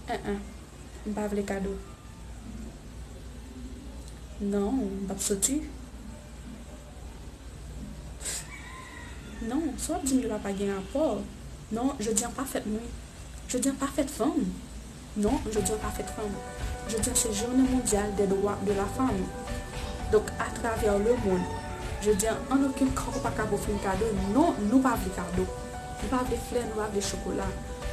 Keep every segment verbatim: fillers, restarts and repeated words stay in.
En en, m pa vle kado. Non, m p ap soti. Non, sa w ap di m yo la pa gen rapò. Non, jodi a pa fèt mwen. Jodi a pa fèt fanm. Non, jodi a pa fèt fanm. Jodi a se Journée Mondiale des Droits de la Femme. Donk, atravè lemonn, jodi a, an okenn ka, ou pa ka ofri m kado. Non, nou pa vle kado. Nou pa vle flè, nou pa vle chokola.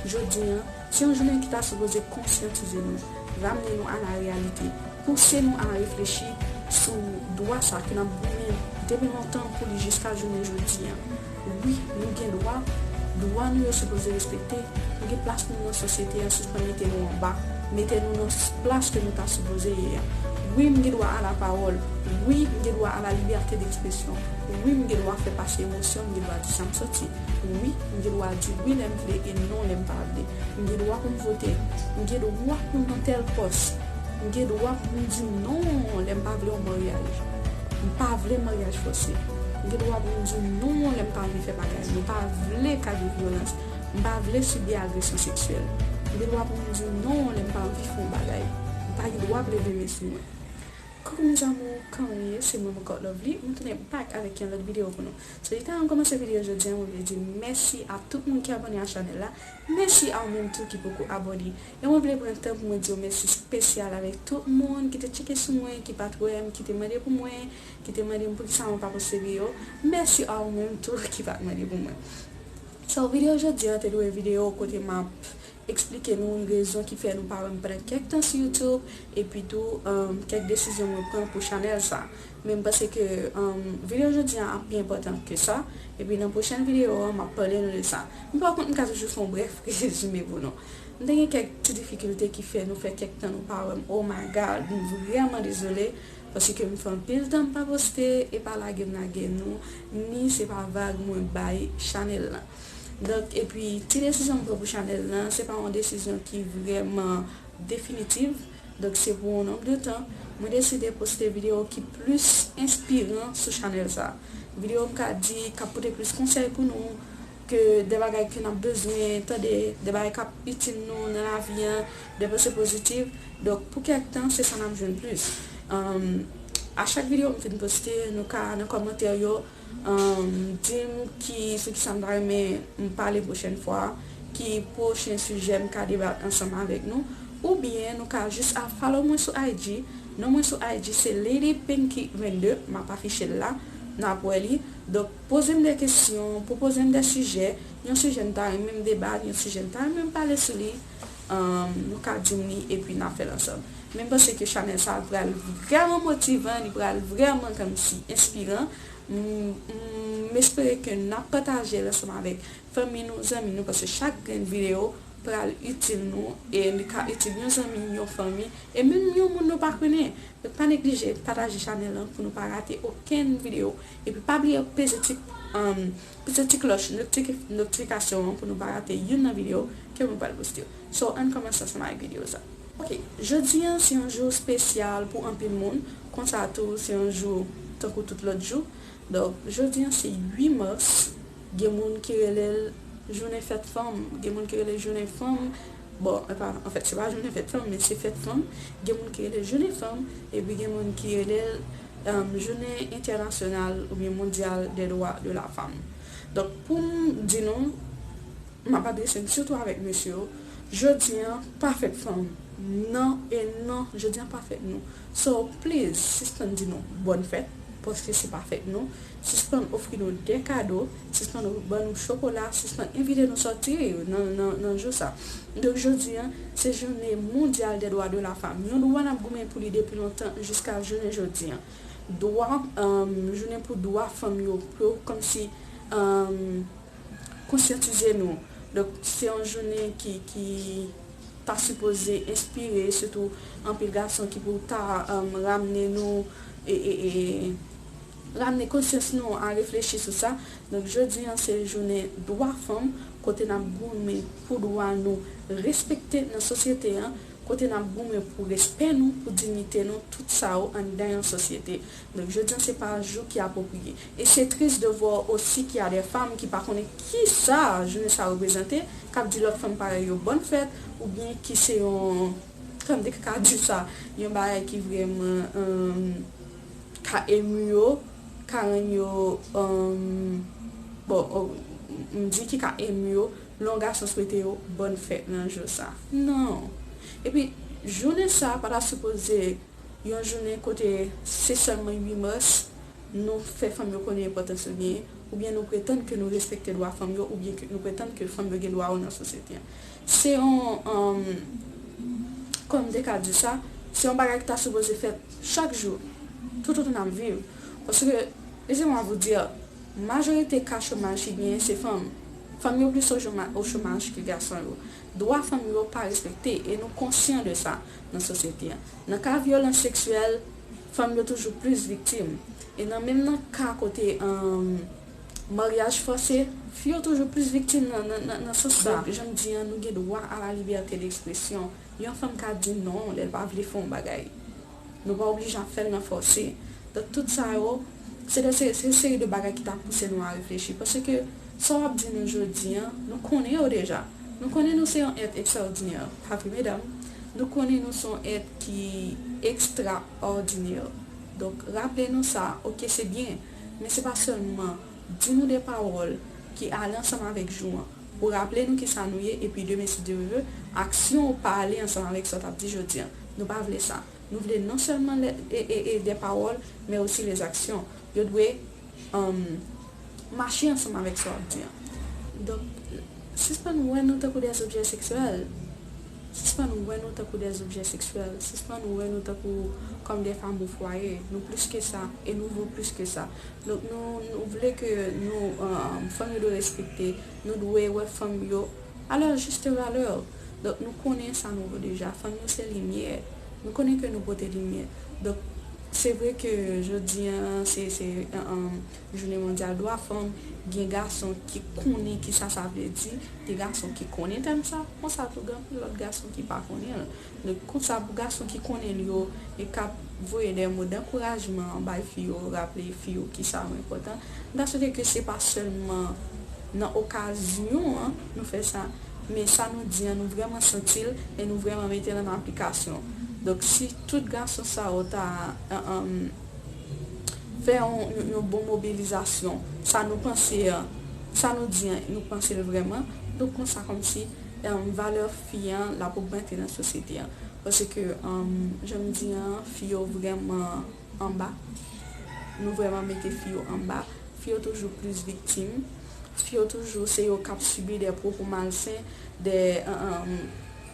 Jodi a, se yon jounen ki ta sipoze konsyantize nou, ramne nou a la reyalite, pouse nou a reflechi sou dwa sa ke n ap goumen depi lontan pou li jiska jounen jodi a. Wi, nou gen dwa, dwa nou yo sipoze respekte, nou gen plas nou nan sosyete a, sispann mete nou anba, mete nou nan plas ke nou ta sipoze ye a. Wi, m gen dwa a la pawòl, wi, m gen dwa a la libète dekspresyon, wi, m gen dwa fè pase emosyon, m gen dwa di sa m santi, wi, m gen dwa di wi lè m vle e non lè m pa vle, m gen dwa pou m vote, m gen dwa pou m nan tèl pòs, m gen dwa pou m di non lè m pa vle yon maryaj, m pa vle maryaj fòse, m gen dwa pou m di non lè m pa vle fè bagay, m pa vle ka gen vyolans, m pa vle sibi agresyon seksyèl, m gen dwa pou m di non lè m pa anvi fè yon bagay, m pa gen dwa pou leve men sou mwen. Coucou mes amours, kòman nou ye? Se mwen ankò Lovely. Mwen tounen back avèk yon lòt videyo pou nou. So, etan m kòmanse videyo jodi a, mwen vle di mèsi a tout moun ki abòne a chanèl la. Mèsi a ou menm tou ki poko abòne. E mwen vle pran tan pou mwen di yon mèsi espesyal avèk tout moun ki te tcheke sou mwen, ki pa t wè m, ki te mande pou mwen, ki te mande m poukisa mwen pa poste videyo. Mèsi a ou menm tou ki pa t mande pou mwen. So, videyo jodi a te dwe videyo kote m ap eksplike nou rezon ki fè nou pa wè m pandan kèk tan sou YouTube, epi tou, um, kèk desizyon mwen pran pou chanèl sa. Men m panse ke, um, videyo jodi a ap pi enpòtan ke sa, epi nan pwochèn videyo a, m ap pale nou de sa. Men pa kont, m ka toujou fè yon brèf rezime pou nou. M te gen kèk ti difikilte ki fè nou fè kèk tan nou pa wè m. Oh my God, m vrèman dezole, paske m fè anpil tan m pa poste, e pa lage m lage nou, ni se pa vag mwen bay chanèl la. Donk, epi, ti desizyon m pran pou chanèl lan, se pa yon desizyon ki vrèman definitif. Donk, se pou yon nonb de tan, mwen deside poste videyo ki plis enspiran sou chanèl sa. Videyo m ka di k ap pote plis konsèy pou nou, ke de bagay ke n ap bezwen tande, de bagay k ap itil nou nan lavi an, de panse pozitif. Donk, pou kèk tan, se sa n ap jwenn plis. Anm, a chak videyo m fin poste, nou ka nan kòmantè yo, um, di m ki, sou kisa m ta renmen m pale pwochèn fwa, ki pwochen sijè m ka debat ansanm avèk nou, oubyen nou ka jis al follow mwen sou I G. Non mwen sou I G se Lady Pinky vennde, m ap afiche l la, n ap wè li. Donk, poze m de kesyon, pwopoze m de sijè, yon sijè m ta renmen m debat, yon sijè m ta renmen m pale sou li, um, nou ka di m li, epi n ap fè l ansanm. Men m panse ke chanèl sa a pral vrèman motivan, li pral vrèman kòmsi enspiran. M, m, m espere ke n ap pataje l ansanm avèk fanmi nou, zanmi nou, paske chak grenn videyo pral itil nou, e li ka itil yon zanmi, yon fanmi, e menm yon moun nou pa konnen. Donk, pa neglije pataje chanèl lan pou nou pa rate okenn videyo. Epi pa bliye peze ti, um, peze ti klòch notifik-, notifikasyon an pou nou pa rate youn nan videyo ke mwen pral poste yo. So, ann kòmanse ansanm avèk videyo sa. Ok, jodi a se yon jou espesyal pou anpil moun. Konsa tou, se yon jou tankou tout lòt jou. Donk, jodi a se uit mas. Gen moun ki rele l jounen fèt fanm, gen moun ki rele l jounen fanm. Bon, e pa, anfèt, se pa jounen fèt fanm, men se fèt fanm. Gen moun ki rele l jounen fanm, epi gen moun ki rele l, um, jounen entènasyonal oubyen mondyal dè dwa de la fanm. Donk, pou m di nou, m ap adrese m sitou avèk mesye yo. Jodi a pa fèt fanm. Non e non, jodi a pa fèt nou. So, please, sispann di nou bòn fèt, paske se pa fèt nou. Sispann ofri nou de kado, sispann ban nou chokola, sispann envite nou sòti nan, nan, nan jou sa. Donk, jodi a, se jounen mondyal dè dwa de la fanm. Yon dwa n ap goumen pou li depi lontan jiska jounen jodi a. Dwa, um, jounen pou dwa fanm yo, pou yo kòmsi, um, konsyantize nou. Donk, se yon jounen ki, ki ta sipoze enspire, sitou anpil gason ki pou ta, um, ramne nou, e, e, e, ramne konsyans nou a reflechi sou sa. Donk, jodi a, se jounen dwa fanm, kote n ap goumen pou dwa nou respekte nan sosyete an, kote n ap goumen pou respè nou, pou diyite nou, tout sa yo anndan yon sosyete. Donk, jodi a, se pa jou ki apwopriye. E se tris de voir osi ki a de fanm ki pa konnen kisa jounen sa reprezante, k ap di lòt fanm parèy yo bòn fèt, oubyen ki se yon, kòman m te ka di sa, yon bagay ki vrèman, um, ka emu yo, ka rann yo, um, bon, oh, m di ki ka emu yo, lè yon gason swete yo bòn fèt nan jou sa. Non. Epi, jounen sa pa ta sipoze yon jounen kote se sèlman uit mas, nou fè fanm yo konnen enpòtans yo genyen, oubyen nou pretann ke nou respekte dwa fanm yo, oubyen ke nou pretann ke fanm yo gen dwa yo nan sosyete an. Se yon, um, kòman m te ka di sa, se yon bagay ki ta sipoze fèt chak jou, toutotan n ap viv. Paske, laissez-moi vous dire, majorite ka chomaj ki genyen se fanm. Fanm yo plis o choma-, o chomaj ke gason yo. Dwa fanm yo pa respekte e nou konsyan de sa nan sosyete an. Nan ka vyolans seksyèl, fanm yo toujou plis viktim. E nan menm nan ka kote, um, maryaj fòse, fi yo toujou plis viktim nan, nan, nan, nan sans sa. Donk, jan m di an, nou gen dwa a la libète dekspresyon. Yon fanm ka di non lè l pa vle fè yon bagay. Nou pa oblije ap fè l nan fòse. Donk, tout sa yo, se de se, se seri de bagay ki ta pouse nou a reflechi. Paske sa w ap di nou jodi an, nou konnen yo deja. Nou konnen nou se yon èt ekstraòdinè. Pa vre, medam? Nou konnen nou se yon èt ki ekstraòdinè. Donk, raple nou sa, oke, se byen. Men se pa sèlman di nou de pawòl ki ale ansanm avèk jou an. Pou raple nou kisa nou ye, epi demen, si Dye vle, aksyon w pa ale ansanm avèk sa w t ap di jodi an. Nou pa vle sa. Nou vle non sèlman lè, e, e, e, de pawòl, men osi les actions. Yo dwe, um, mache ansanm avèk sa w ap di an. Donk, sispann wè nou tankou des objets sexuels. Sispann wè nou tankou des objets sexuels. Sispann wè nou tankou comme des femmes au foyer. Nou plis ke sa, e nou vo plis ke sa. Donk, nou, nou vle ke nou, um, fanm yo dwe respekte, nou dwe wè fanm yo a lè jis valè. Donk, nou konnen sa nou vo deja. Fanm yo se limyè. Nou konnen ke nou pote limyè. Donk, se vre ke jodi an, se, se, um, jounen mondyal dwa fanm, gen gason ki konnen kisa sa vle di, gen gason ki konnen tèm sa, konsa tou gen anpil lòt gason ki pa konnen l. Donk, konsa, pou gason ki konnen l yo e k ap voye de mo dankourajman bay fi yo, raple fi yo kisa yo enpòtan, m ta swete ke se pa sèlman nan okazyon an nou fè sa, men sa nou di an, nou vrèman santi l e nou vrèman mete l an aplikasyon. Donk, si tout gason sa yo ta, um, fè yon, yon, yon bon mobilizasyon, sa nou panse an, sa nou di an, nou panse l vrèman, donk konsa kòmsi, um, valè fi an l ap ogmante nan sosyete an. Paske, um, jan m di an, fi yo vrèman anba. Nou vrèman mete fi yo anba. Fi yo toujou plis viktim. Fi yo toujou se yo k ap sibi de pwopo malsen, de, um, um,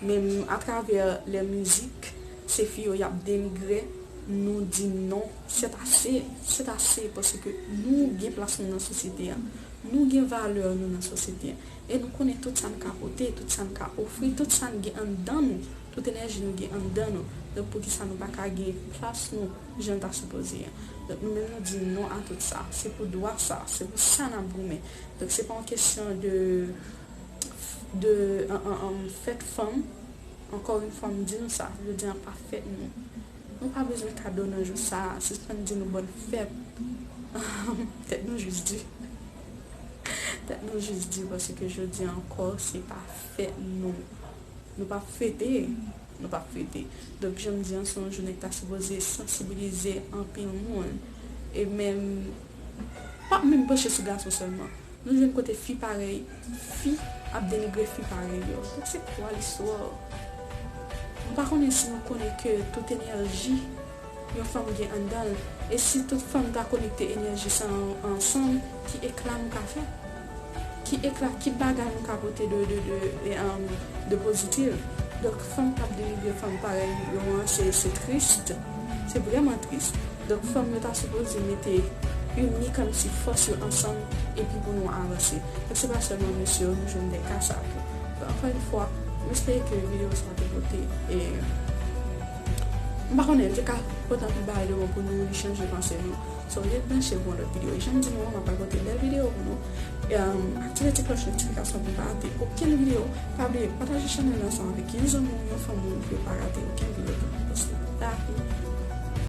menm atravè lè mizik, se fi yo y ap denigre. Nou di non, c'est assez, c'est assez, paske nou gen plas nou nan sosyete an. Nou gen valè nou nan sosyete an. E nou konnen tout sa n ka pote, tout sa n ka ofri, tout sa n gen anndan nou, tout enèji nou gen anndan nou. Donk, poukisa nou pa ka gen plas nou jan l ta sipoze an? Donk, nou menm nou di non a tout sa. Se pou dwa sa, se pou sa n ap goumen. Donk, se pa yon kesyon de, de, an, an, an, fèt fanm. Encore une fois, m di nou sa, jodi an pa fèt nou. Nou pa bezwen kado nan jou sa a, sispann di nou bòn fèt. Tèt nou jis di. Tèt nou jis di, paske jodi an ankò, se pa fèt nou. Nou p ap fete. Nou p ap fete. Donk, jan m di an, se yon jounen ki ta sipoze sansibilize anpil moun. E menm, pa menm panche sou gason sèlman. Nou jwenn kote fi parèy, fi ap denigre fi parèy yo. Donk, se kwa listwa? M pa konnen si nou konnen ke tout enèji yon fanm gen anndan l, e si tout fanm ta konekte enèji sa an, ansanm, ki ekla nou ka fè? Ki ekla, ki bagay nou ka pote de, de, de, e, um, de pozitif? Donk, fanm k ap denigre fanm parèy yo an, se, se tris. Se vrèman tris. Donk, fanm yo ta sipoze mete ini kòmsi fòs yo ansanm epi pou nou avanse. Donk, se pa sèlman mesye yo, nou jwenn de ka sa tou. Donk, encore une fois, m espere ke videyo sa te pote, e, m pa konnen, li te ka pote anpil bagay de bon pou nou, li chanje panse nou. So, ret branche pou yon lòt videyo. E jan m di nou an, m ap pote bèl videyo pou nou. E, um, aktive ti klòch notifikasyon pou n pa rate okenn videyo. Pa bliye pataje chanèl la ansanm avèk yon zanmi w, yon fanmi w, pou yo pa rate okenn videyo ke m ap poste. Bye.